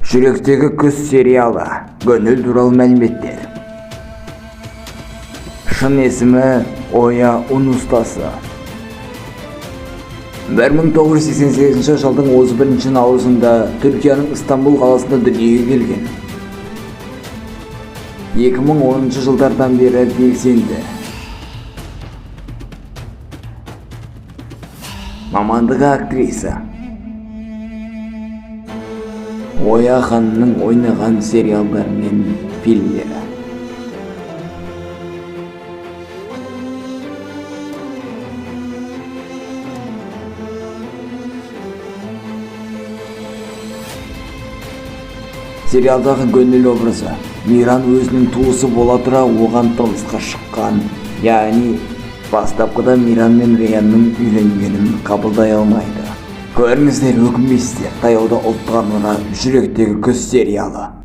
Жүректегі күз сериалы. Гөнүл туралы мәліметтер. Шын есімі Оя Унустасы. 1988 жылдың 31 наурызында Түркияның Истанбул қаласында дүниеге келген. 2010 жылдардан бері белсенді. Мамандығы актриса. Оя ханымның ойнаған сериалдары мен фильмдері. Сериалдағы Гөнүл образы. Миран өзінің туысы бола тұра оған тұрмысқа шыққан. Яғни бастапқыда Миран мен Риянның үйленгенін қабылдай алмайды. Көріңіздер, өкінбейсіздер. Таяуда ұлттық арнада Жүректегі күз сериалы.